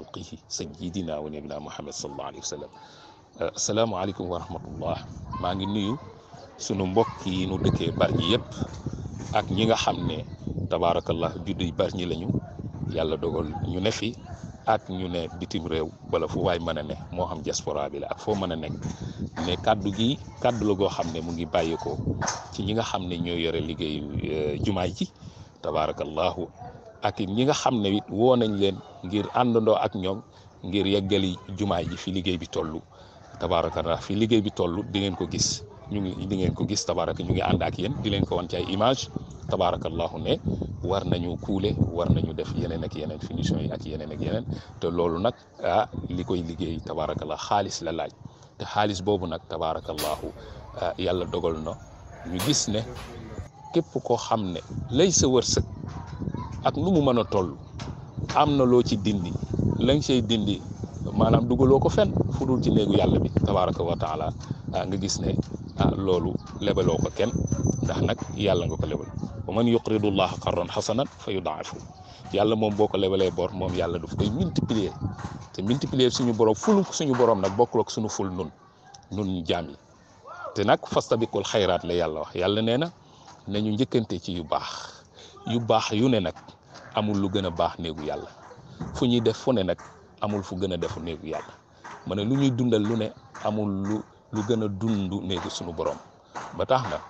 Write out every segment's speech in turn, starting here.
xalqihi sayyidina wa nabina Muhammad sallallahu alayhi wa sallam. asalaamaaleykum wa rahmatullah. maa ngi nuyu sunu mbokk yi nu dëkkee Bargny yëpp ak ñi nga xam ne tabaarakallah juddu yi Bargny lañu yàlla dogal ñu ne fi ak ñu ne bitim réew wala fu waay mën a ne moo xam diaspora bi la ak foo mën a nekk mais kaddu gi kaddu la goo xam ne mu ngi bàyyeekoo ci ñi nga xam ne ñoo yore liggéeyu jumaay ji tabaarakallahu ak ñi nga xam ne it woo nañ leen ngir àndandoo ak ñoom ngir yeggali jumaay ji fi liggéey bi toll tabaarakallah fi liggéey bi toll di ngeen ko gis di ngeen ko gis tabaaraka ñu ngi ànd ak yéen di leen ko wan ci ay image tabaarakallahu ne war nañu kuule war nañu def yeneen ak yeneen finition yi ak yeneen ak yeneen te loolu nag li koy liggéey tabaarakallah xaalis la laaj te xaalis boobu nag tabaarakallahu yàlla dogal na ñu gis ne képp koo xam ne lay sa wërsëg ak nu mu mën a toll am na loo ci dindi lañ say dindi maanaam dugaloo ko fenn fu dul ci néegu yàlla bi tabaraka wa taala nga gis ne loolu lebaloo ko kenn ndax nag yàlla nga ko lebal wa man yuqridu llaha qardan xasanan fa yudaafu yàlla moom boo ko lebalee bor moom yàlla daf koy multiplier te multiplier suñu borom ful suñu borom nag bokkul ak suñu ful nun jaam yi te nag fastabiqul xayraat la yàlla wax yàlla nee na nañu njëkkante ci yu baax yu ne nag amul lu gën a baax néegu yàlla fu ñuy def fu ne nag amul fu gën a defu néegu yàlla ma ne lu ñuy dundal lu ne amul lu gën a dund néegu suñu borom ba tax na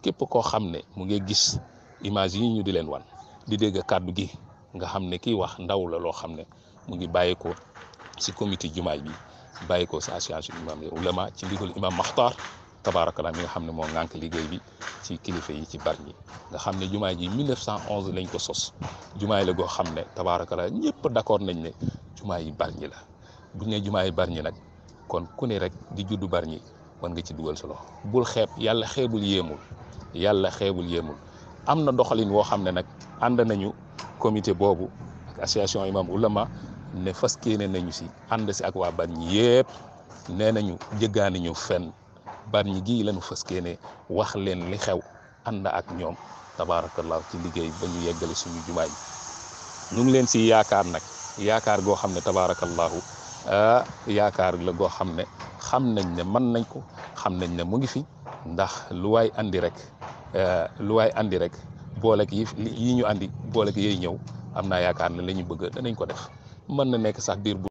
képp koo xam ne mu ngi gis image yi ñu di leen wan di dégg kàddu gi nga xam ne kii wax ndaw la loo xam ne mu ngi bàyyi ko si comité jumaay bi bàyyi ko si association imam ulama ci ndigal imam Maxtaar tabaarakallah mi nga xam ne moo ŋànk liggéey bi ci kilifa yi ci Bargny nga xam ne jumaay ji 1911 lañ ko sos jumaay la goo xam ne tabaarakallah ñëpp d'accord nañ ne jumaay yi Bargny la buñ ne jumaay yi Bargny nag kon ku ne rek di juddu Bargny mën nga ci dugal sa loxo bul xeeb yàlla xeebul yéemul am na doxalin woo xam ne nag ànd nañu comité boobu ak association imam ulama ne fas yéene nañu si ànd si ak waa Bargny yëpp nee nañu jëggaani ñu fenn Bargny gii lañu fas yéene wax leen li xew ànd ak ñoom tabaarakallah ci liggéey ba ñu yeggale suñu jumaay ñu ngi leen si yaakaar nag yaakaar goo xam ne tabaarakallahu yaakaar la goo xam ne xam nañ ne mën nañ ko xam nañ ne mu ngi fi ndax lu waay andi rek booleeg yi ñu andi booleeg yooyu ñëw am naa yaakaar ne la ñu bëgg danañ ko def mën na nekk sax diir bu